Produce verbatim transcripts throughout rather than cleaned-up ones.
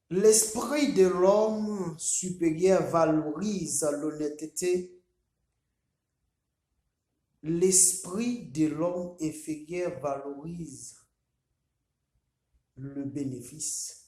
L'esprit de l'homme supérieur valorise l'honnêteté. L'esprit de l'homme inférieur valorise le bénéfice.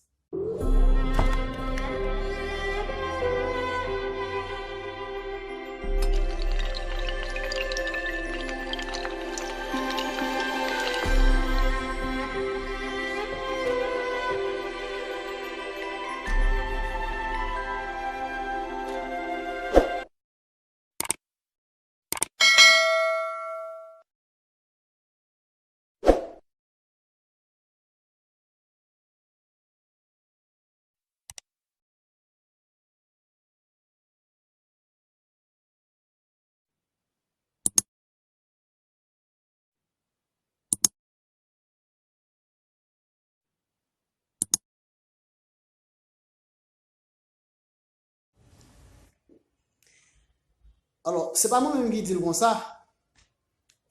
Alò, se pa mwen menm ki di l konsa.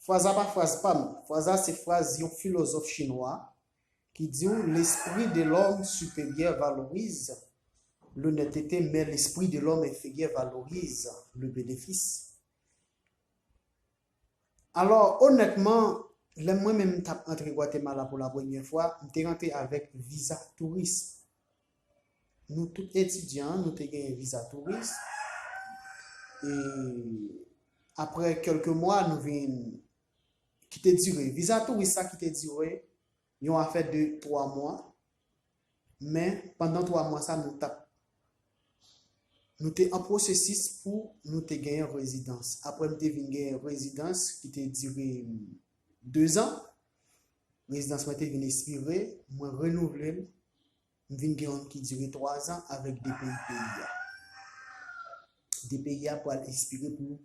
Fraz la pa fraz pa m. Fraz la se fraz yon filozòf chinwa ki di w, l'esprit de l'homme supérieur valorise l'honnêteté, mais l'esprit de l'homme inférieur valorise le bénéfice. Alò, onètman, lè mwen menm m t ap antre Gwatemala pou la premyè fwa, m te rantre avèk viza touris. Nou tout etidyan, nou te genyen viza touris. E apre kèlke mwa, nou vin, ki te dire, viza touris sa ki te dire yon afè de twa mwa. Men, pandan twa mwa sa, nou t ap, nou te an pwosesis pou nou te genyen rezidans. Apre m te vin genyen rezidans ki te dire de zan, rezidans mwen te vin ekspire, mwen renouvle l, m vin gen youn ki dire twa zan avèk D P I peyi a. D P I a pral ekspire pou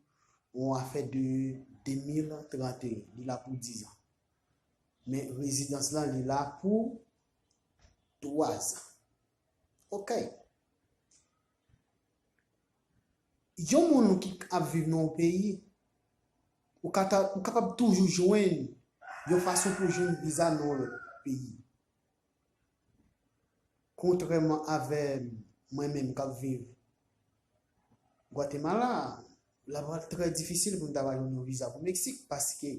yon afè de de mil trannteyen, li la pou dizan. Men rezidans lan, li la pou twazan. Ok. Yon moun ki ap viv nan yon peyi, ou ka ta, ou kapab toujou jwenn yon fason pou jwenn viza nan yon lòt peyi. Kontrèman avè mwen menm k ap viv Gwatemala, l ap trè difisil pou m ta va jwenn yon viza pou Meksik, paske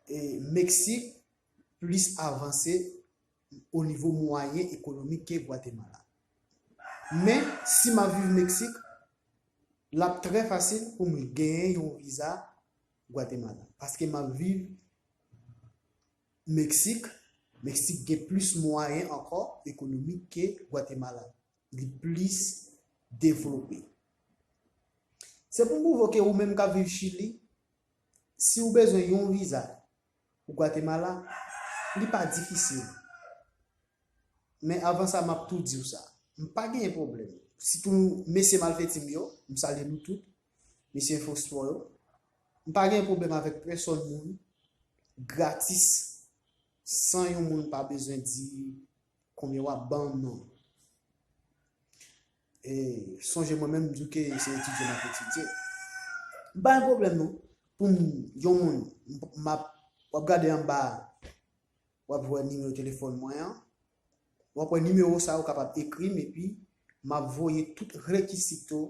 e, Meksik plis avanse o nivo mwayen ekonomik ke Gwatemala. Men, si m ap viv Meksik, l ap trè fasil pou m genyen yon viza Gwatemala. Paske m ap viv Meksik, Meksik gen plis mwayen ankò ekonomik ke Gwatemala. Li plis devlope. Se pou m pwouve w ke ou menm k ap viv Chili, si w bezwen yon viza pou Gwatemala, li pa difisil. Men avan sa, m ap tou di w sa. M pa genyen pwoblèm. Sitou mesye malfeti m yo, m salye nou tout, mesye Enfospò yo. M pa genyen pwoblèm avèk pèsòn moun, gratis, san yon moun pa bezwen di konbyen w ap ban m non. E sonje mwen menm, m di w ke se etidye m ap etidye. M pa gen pwoblèm non. Pou m, yon moun, m, m ap, w ap gade anba, w ap wè nimewo telefòn mwen an. W ap wè nimewo sa, ou kapab ekri m, epi m ap voye tout rekizito,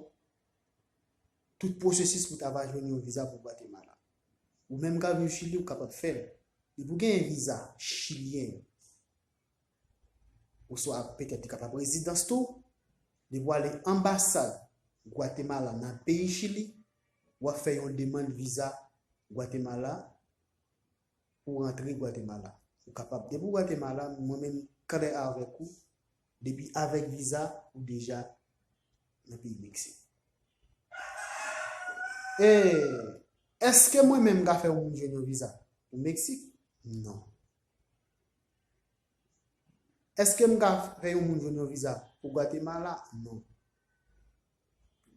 tout pwosesis pou ta va jwenn yon viza pou Gwatemala. Ou menm k ap viv Chili, ou kapab fè l. Depi w genyen viza chilyen, oswa petèt li kapab rezidans tou, depi w ale anbasad Gwatemala nan peyi Chili, w ap fè yon demann viza Gwatemala pou w rantre Gwatemala. Ou kapab, depi w Gwatemala, mwen menm klè avèk ou, depi avèk viza, ou deja nan peyi Meksik. E èske mwen menm m ka fè yon moun jwenn yon viza pou Meksik? Non. Èske m ka fè yon moun jwenn yon viza pou Gwatemala? Non.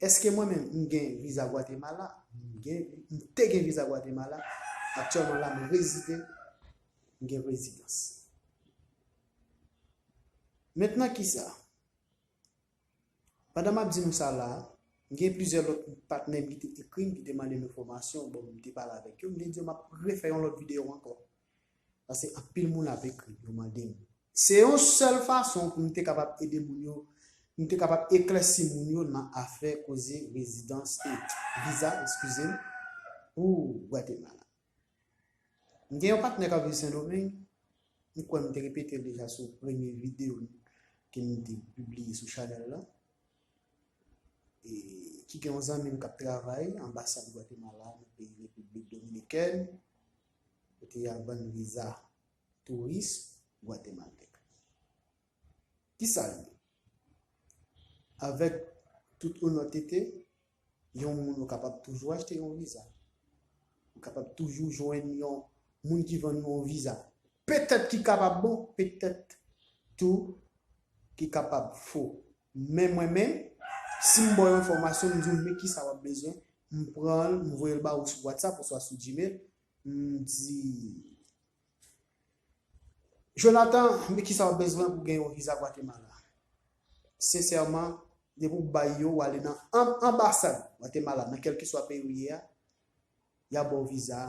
Èske mwen menm m gen viza Gwatemala? M gen, m te gen viza Gwatemala. Aktyèlman la, m rezide, m gen rezidans. Mentnan, kisa? Pandan m ap di nou sa la, m gen plizyè lòt patnè m ki te ekri m, ki te mande m enfòmasyon, bon, m te pale avèk yo, m te di yo m ap refè yon lòt videyo ankò. Paske anpil moun ap ekri m, yo mande m. Se yon sèl fason pou m te kapab ede moun yo, pou m te kapab eklèsi moun yo nan afè koze rezidans e viza, eskize m, pou Gwatemala. M gen yon patnè k ap viv Sendomeng, m kwè m te repete l deja sou premye videyo ke m te pibliye sou chanèl la, e ki gen yon zanmi m k ap travay anbasad Gwatemala nan peyi Repiblik Dominikèn, kote y ap vann viza touris gwatemaltèk. Kisa l ye? Avèk tout onètete, yon moun ou kapab toujou achte yon viza. Ou kapab toujou jwenn yon moun ki vann yon viza. Petèt ki kapab bon, petèt tou ki kapab fo. Men mwen menm, si m ba w yon enfòmasyon, m di w men kisa w ap bezwen, m pran l, m voye l ba ou sou WhatsApp oswa sou Gmail, m di, Jonathan, men kisa w bezwen pou gen yon viza Gwatemala. Sensèman, depi w bay yo, w ale nan an- anbasad Gwatemala, nan kèlkeswa peyi w ye a, y a ba w viza.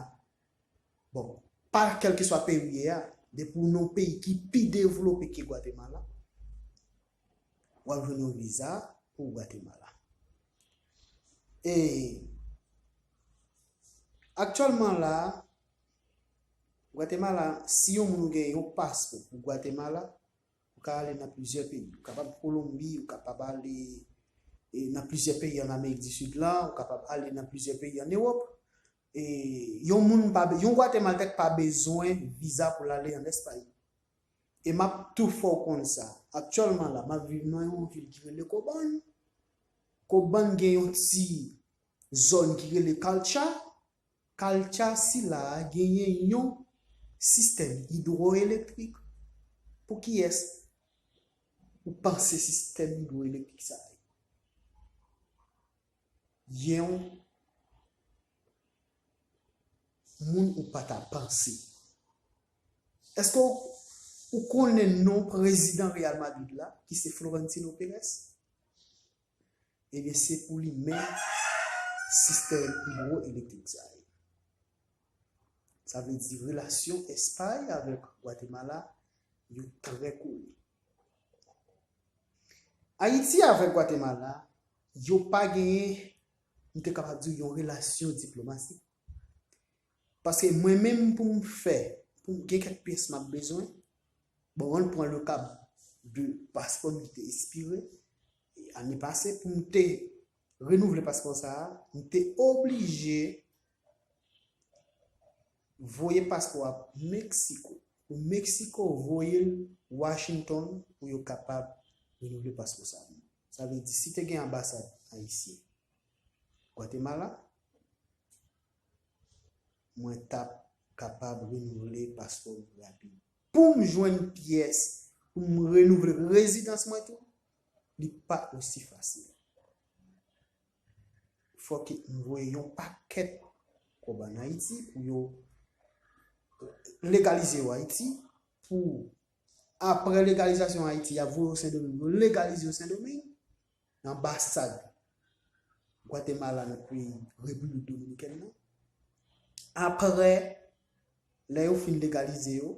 Bon, pa kèlkeswa peyi w ye a, depi w nan yon peyi ki pi devlope ke Gwatemala, w ap jwenn yon viza pou Gwatemala. E aktyèlman la, Gwatemala, si yon moun gen yon paspò pou Gwatemala, ou ka ale nan plizyè peyi. Ou kapab Kolonbi, ou kapab ale e, nan plizyè peyi ann Amerik di Sid la, ou kapab ale nan plizyè peyi ann Ewòp. E, yon moun pa, yon Gwatemaltèk pa bezwen viza pou l ale ann Espay. E m ap tou fè w konn sa. Aktyèlman la, m ap viv nan yon vil ki rele Kobàn. Kobàn gen yon ti zòn ki rele Kaltcha. Kaltcha sila a genyen yon sistèm idwoelektrik. Pou kiyès ou panse sistèm idwoelektrik sa a ye? Yon moun ou pa ta panse. Èske w, ou konnen non prezidan Real Madrid la, ki se Florentino Perez? Ebyen, se pou li menm sistèm idwoelektrik sa a ye. Sa vle di relasyon Espay avèk Gwatemala, yo trè kole. Ayiti avèk Gwatemala, yo pa genyen, m te kapab di w, yon relasyon diplomatik. Paske mwen menm pou m fè, pou m gen kèk pyès m ap bezwen, bon, ann pran le ka de paspò m ki te ekspire, e ane pase, pou m te renouvle paspò sa a, m te oblije voye paspò a Meksiko. Pou Meksiko voye l Washington pou yo kapab renouvle paspò sa a. Sa vle di, si te gen anbasad ayisyen Gwatemala, mwen t ap kapab renouvle paspò m rapid. Pou m jwenn pyès, pou m renouvle rezidans mwen tou, li pa osi fasil. Fòk m voye yon pakèt kòb ann Ayiti pou yo legalize yo Ayiti, pou apre legalizasyon Ayiti, y ap voye yo Sendomeng, yo legalize yo Sendomeng, nan anbasad Gwatemala nan peyi Repiblik Dominikèn nan. Apre, lè yo fin legalize yo,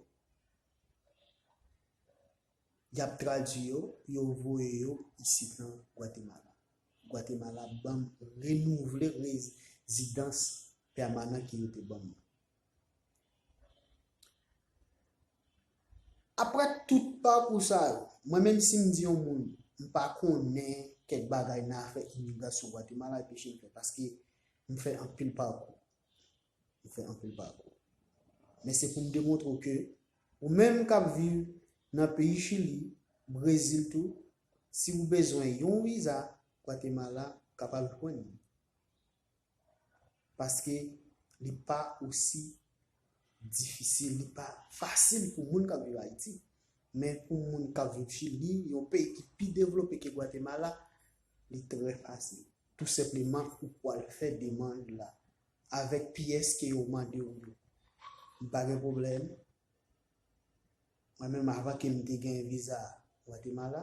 y ap tradui yo, yo voye yo isit nan Gwatemala. Gwatemala ban m renouvle rezidans pèmanan ke yo te ban m nan. Apre tout pakou sa yo, mwen menm si m di yon moun, m pa konnen kèk bagay nan afè imigrasyon Gwatemala, epi chen fè, paske m fè anpil pakou. M fè anpil pakou. Men se pou m demontre w ke ou menm k ap viv nan peyi Chili, Brezil tou, si w bezwen yon viza Gwatemala, w kapab jwenn li. Paske li pa osi difisil, li pa fasil pou moun k ap viv Ayiti. Men pou moun k ap viv Chili, yon peyi ki pi devlope ke Gwatemala, li trè fasil. Tou senpleman, ou pral fè demann la avèk pyès ke yo mande w yo. M pa gen pwoblèm. Mwen menm, avan ke m te gen viza Gwatemala,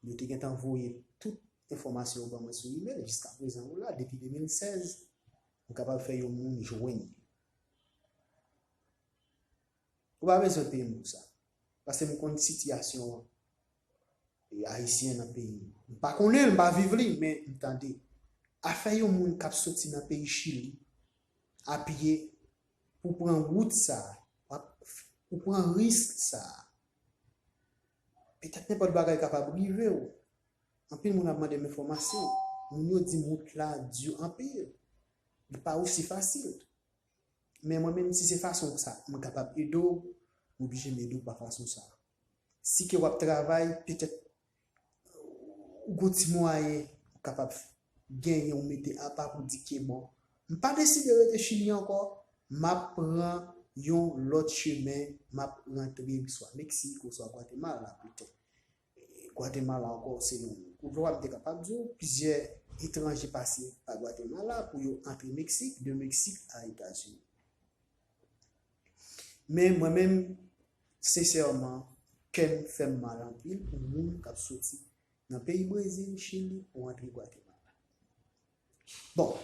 yo te gentan voye tout enfòmasyon yo ban mwen sou imèl. Jiskaprezan, ou la, depi de mil sèz, m kapab fè yon moun jwenn li. Ou pa bezwen peye m pou sa. paske m konn sitiyasyon e, ayisyen nan peyi m. M pa konnen l, m pa viv li, men m tande. Afè yon moun k ap soti nan peyi Chili, a pye, pou pran wout sa, w ap, pou pran risk sa, petèt nenpòt bagay kapab rive w. Anpil moun ap mande m enfòmasyon. Moun yo di m wout la di anpil. Li pa osi fasil. Men mwen menm, si se fason sa, mwen kapab ede w, m oblije m ede w pa fason sa. Si ke w ap travay, petèt ou gon ti mwayen ou kapab genyen ou mete apa pou di ke bon, m pa deside rete Chili ankò, m ap pran yon lòt chemen, m ap rantre swa Meksik oswa Gwatemala petèt. Gwatemala ankò, se yon kote m te kapab di w, plizyè etranje pase pa Gwatemala pou yo antre Meksik, de Meksik a Etazini. Men mwen menm, sensèman, kè m fè m mal anpil pou moun k ap soti nan peyi Brezil, Chili, pou antre Gwatemala. Bon,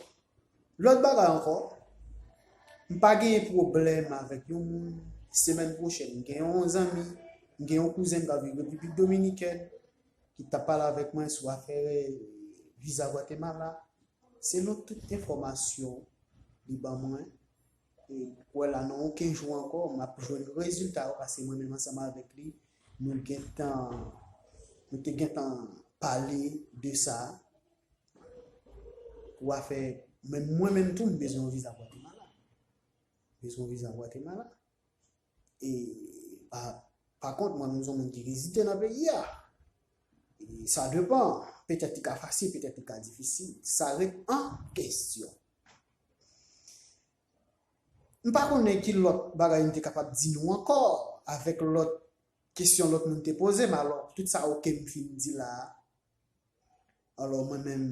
lòt bagay ankò, m pa genyen pwoblèm avèk yon moun. Semèn pwochèn, m gen yon zanmi, m gen yon kouzen k ap viv Repiblik Dominikèn ki t ap pale avèk mwen sou afè viza Gwatemala. Selon tout enfòmasyon li ban mwen, e, wè la, nan yon kenz jou ankò, m ap jwenn rezilta yo, paske mwen menm ansanm avèk li, nou gentan, nou te gentan pale de sa, pou afè, men mwen menm tou, m bezwen yon viza Gwatemala. Bezwen yon viza Gwatemala. E, pa, pa kont, mwen menm, se yon moun ki rezide nan peyi a. E, sa depan. Petèt li ka fasil, petèt li ka difisil. Sa ret an kesyon. M pa konnen ki lòt bagay m te kapab di nou ankò, avèk lòt kesyon lòt moun te poze m. Alò, tout sa yo ke m fin di la a, alò, mwen menm,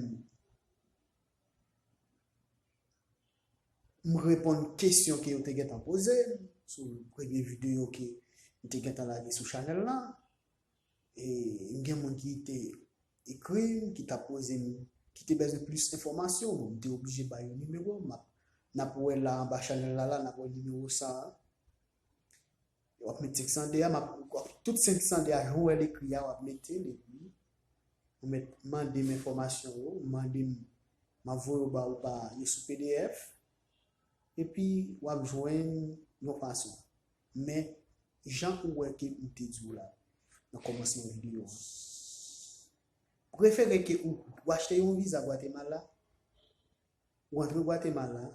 m reponn kesyon ke yo te gentan poze m sou premye videyo ke m te gentan lage sou chanèl la. E m gen moun ki te ekri m, ki t ap poze m, ki te bezwen plis enfòmasyon. Bon, m te oblije ba yo nimewo m. M ap, n ap wè la anba chanèl la, la, n ap wè nimewo sa a. W ap met senk san de a, m ap, w ap, tout senk san de a, jan w wè l ekri a, w ap mete l, epi ou met mande m enfòmasyon yo, mande m, m ap voye w ba ou pa yo sou P D F, epi w ap jwenn yon fason. Men, jan ou wè ke m te di w la, nan kòmansman videyo an, prefere ke ou, ou achte yon viza Gwatemala, ou antre Gwatemala,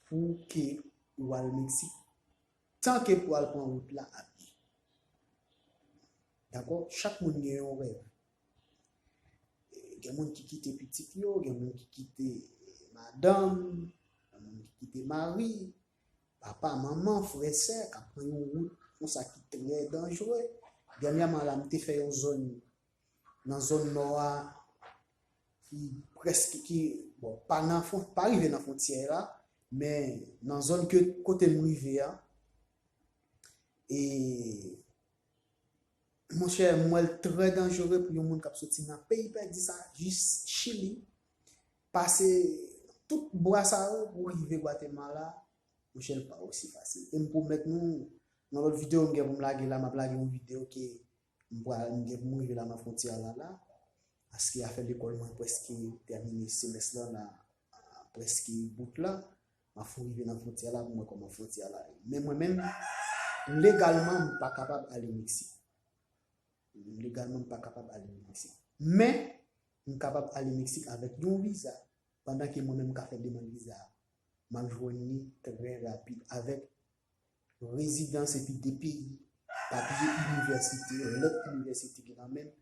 pou ke ou al Meksik, tan ke pou al pran wout la a pye. Dakò? Chak moun gen yon rèv. Gen moun ki kite pitit yo, gen moun ki kite madanm, gen moun ki kite mari, papa, manman, frè, sè, k ap pran yon wout konsa ki trè danjere. Dènyèman la, m te fè yon zòn nan zòn nò a, ki prèske, ki, bon, pa nan fwon-, pa rive nan fwontyè la, men nan zòn ke, kote m rive a, e, monchè, m wè l trè danjere pou yon moun k ap soti nan peyi pèdi sa, jis Chili, pase tout bwa sa yo pou rive Gwatemala, monchè, l pa osi fasil. E m pwomèt nou, nan lòt videyo m gen pou m lage la, m ap lage yon videyo ke m pral, m gen pou m rive la nan fwontyè la la, paske afè lekòl mwen prèske tèmine, semès la la prèske bout la, m ap fon rive nan fwontyè la pou m wè kòman fwontyè la ye. Men mwen menm, legalman, m pa kapab ale Meksik. Legalman, m pa kapab ale Meksik. Men, m kapab ale Meksik avèk yon viza, pandan ke mwen menm m ka fè demann viza a. M ap jwenn li trè rapid avèk rezidans epi de peyi, papye inivèsite, lèt inivèsite ki nan men m,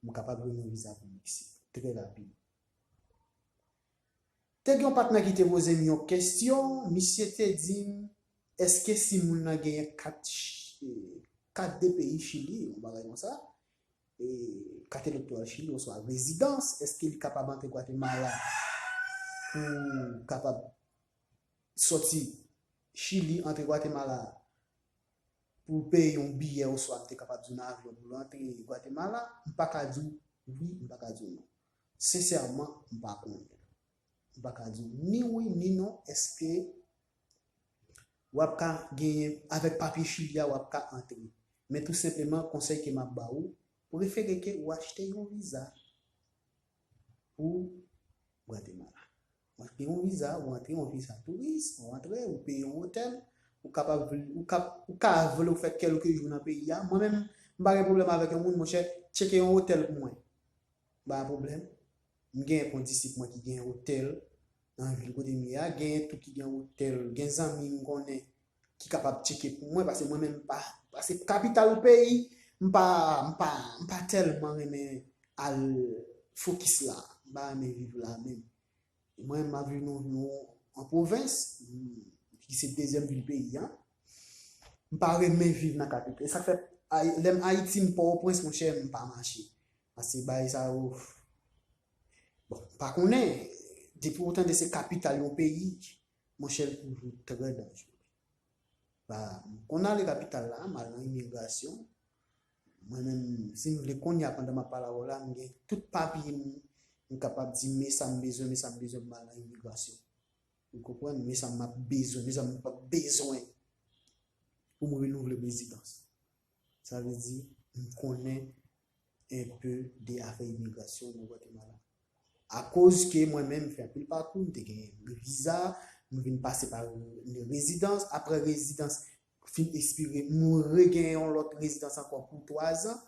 m kapab jwenn yon viza pou Meksik trè rapid. Te gen yon patnè ki te poze m yon kesyon, misye te di m, èske si moun nan genyen kat, ch-, kat de peyi Chili, yon bagay konsa, e, kat elektoral Chili, oswa rezidans, èske li kapab antre Gwatemala pou kapab sòti Chili, antre Gwatemala, pou l peye yon biyè oswa m te kapab di w nan avyon pou l antre Gwatemala, m pa ka di w wi, m pa ka di w non. Sensèman, m pa konnen. M pa ka di w ni wi ni non, èske w ap ka genyen, avèk papye Chili a, w ap ka antre. Men tou senpleman, konsèy ke m ap ba ou, prefere ke ou achte yon viza pou Gwatemala. Ou achte yon viza, ou antre yon viza touris, ou antre, ou peye yon otèl, ou kapab, ou kap, ou ka vle ou fè kèlke jou nan peyi a. Mwen menm, m pa gen pwoblèm avèk yon moun, monchè, tcheke yon otèl pou mwen. M pa gen pwoblèm. M gen kondisip mwen ki gen otèl nan vil kote m ye a, gen tou ki gen otèl, gen zanmi m konnen ki kapab tcheke pou mwen, paske mwen menm m pa, paske kapital peyi, m pa, m pa, m pa tèlman renmen al fokis la, m pa renmen viv la menm. Mwen, m ap viv nan, nan, an pwovens, m, ki se dezyèm vil peyi a. M pa renmen viv nan kapital. E sa k fè, Ay-, lè m Ayiti, m Pòtoprens, monchè, m pa mache. Paske bagay sa yo, bon, m pa konnen, depi w tande se kapital yon peyi, monchè, l toujou trè danjere. Ba, m konn ale kapital la, m al nan imigrasyon. Mwen menm, si m vle kounye a pandan m ap pale avè w la, m gen tout papye m, m kapab di men sa m bezwen, men sa m bezwen pou m al nan imigrasyon. Ou konprann? Men sa m ap bezwen, men sa m p ap bezwen pou m renouvle rezidans. Sa vle di, m konnen enpe de afè imigrasyon nan Gwatemala. Akoz ke mwen menm m fè anpil pakou, m te gen viza, m vin pase pa rezidans, apre rezidans fin ekspire, m regenyen yon lòt rezidans ankò pou twa zan,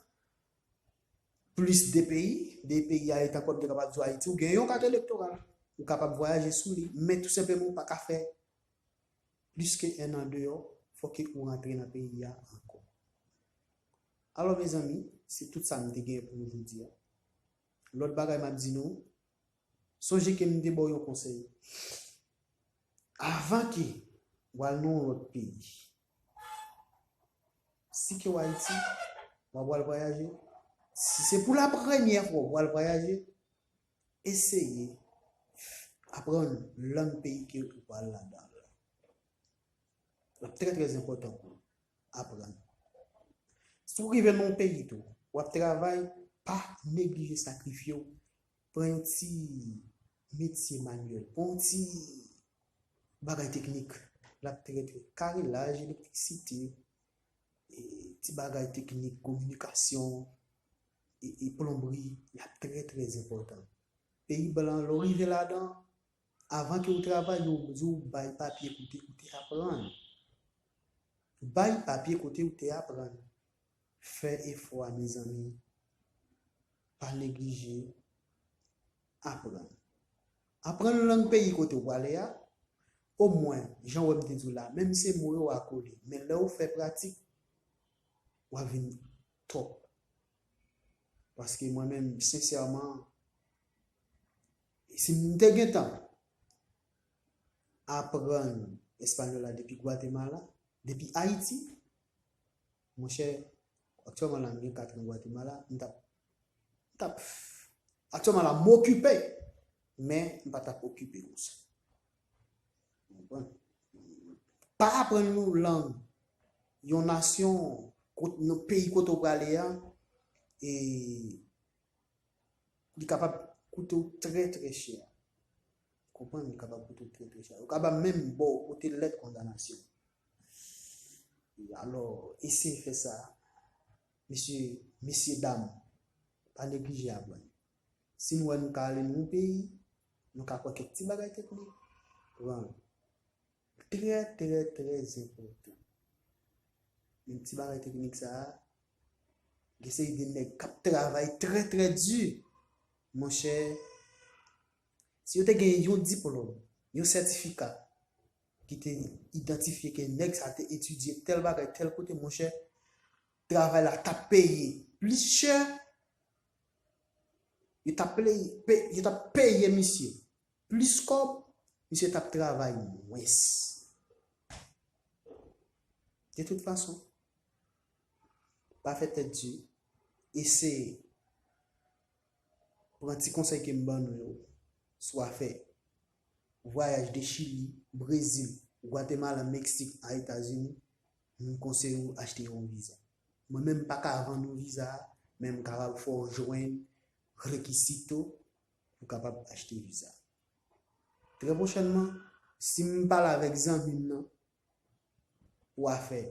plis de peyi, de peyi a, etan kòm te kapab di w Ayiti, ou gen yon kat elektoral, ou kapab vwayaje sou li, men tou senpleman ou pa ka fè plis ke en an deyò, fòk ke ou rantre nan peyi a ankò. Alò, mezanmi, se tout sa m te gen pou nou jodi a. Lòt bagay m ap di nou, sonje ke m te ba w yon konsèy. Avan ke w al nan yon lòt peyi, si ke w Ayiti, w ap pral vwayaje, si se pou la premyè fwa w pral vwayaje, eseye aprann lang peyi ke ou pral ladan l la. L ap trè, trè enpòtan pou w aprann. Si w rive nan yon peyi tou, w ap travay, pa neglije sakrifye w. Pran yon ti metye manyèl, pran yon ti bagay teknik. L ap trè, trè, karelaj, elektrisite, e, ti bagay teknik, kominikasyon, e, e plonbri, l ap trè, trè enpòtan. Peyi blan, lè w rive ladan, avan ke w travay, yo di w bay papye kote ou te aprann. Bay papye kote ou te aprann. Fè efò a, mezanmi. Pa neglije aprann. Aprann lang peyi kote w prale a. Omwen, jan w wè m te di w la, menm se mo yo a kole. Men lè w fè pratik, w a vin top. Paske mwen menm, sensèman, si m te gentan aprann espanyòl la depi Gwatemala, depi Ayiti, monchè, aktyèlman la, m gen kat an Gwatemala, m t ap, m t ap, aktyèlman la, m okipe, men m pa t ap okipe konsa. Ou konprann? Pa aprann yon lang, yon nasyon, kot-, yon peyi kote w prale a, e li kapab koute w trè, trè chè. Konprann? Li kapab koute w trè, trè chè. Yo kapab menm ba w pote lèt kondanasyon. Alò, eseye fè sa. Mesye, mesye dam, pa neglije aprann. Si nou wè nou ka ale nan yon peyi, nou ka pran kèk ti bagay teknik, pran l. Trè, trè, trè enpòtan. Men ti bagay teknik sa a, gen seri de nèg k ap travay trè, trè di. Monchè, si yo te gen yon diplòm, yon sètifika ki te idantifye ke nèg sa te etidye tèl bagay, tèl kote, monchè, travay la t ap peye plis chè, yo t ap peye, pe-, yo t ap peye misye plis kòb, misye t ap travay mwens. De tout fason, pa fè tèt di, eseye pran ti konsèy ke m ban nou yo sou afè vwayaj de Chili, Brezil, Gwatemala, Meksik a Etazini, m konseye w achte yon viza. Mwen menm, m pa ka vann ou viza a, men m kapab fè w jwenn rekisito pou w kapab achte viza. Trè pwochènman, si m pale avèk zanmi m nan pou afè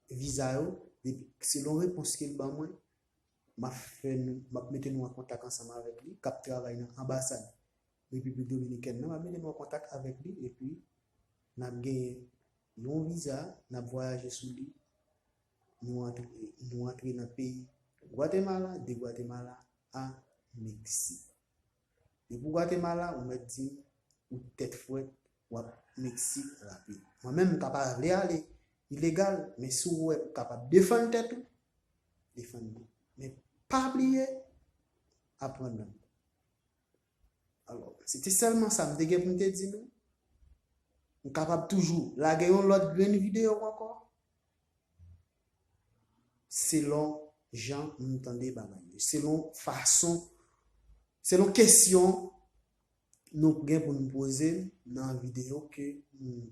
viza yo, depi selon repons ke l ban mwen, m ap fè nou, m ap mete nou an kontak ansanm avèk li, k ap travay nan anbasad Repiblik Dominikèn nan, m ap mete nou an kontak avèk li, epi n ap genyen yon viza, n ap vwayaje sou li, nou antre, nou antre nan peyi Gwatemala, de Gwatemala a Meksik. Depi w Gwatemala, ou mèt di m ou tèt frèt, w ap Meksik rapid. Mwen menm, m ka pa vle ale ilegal, men si w wè m kapab defann tèt ou, defann li. Men pa bliye, aprann nan. Alò, se te sèlman sa m te gen pou m te di nou. M kapab toujou lage yon lòt grenn videyo ankò. Selon jan m tande bagay yo, selon fason, selon kesyon nou gen pou n poze nan videyo ke m,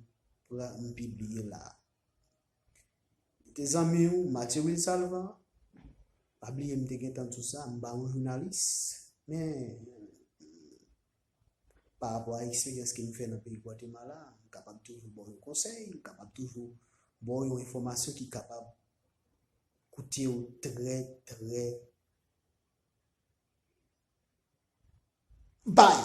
pra- m pibliye la. Te zanmi w, Mathieu Wilsalva, pa bliye m te gentan di w sa, m pa yon jounalis, men pa rapò a eksperyans ke m fè nan peyi Gwatemala, m kapab toujou ba w yon konsèy, m kapab toujou ba w yon enfòmasyon ki kapab koute w trè, trè bay.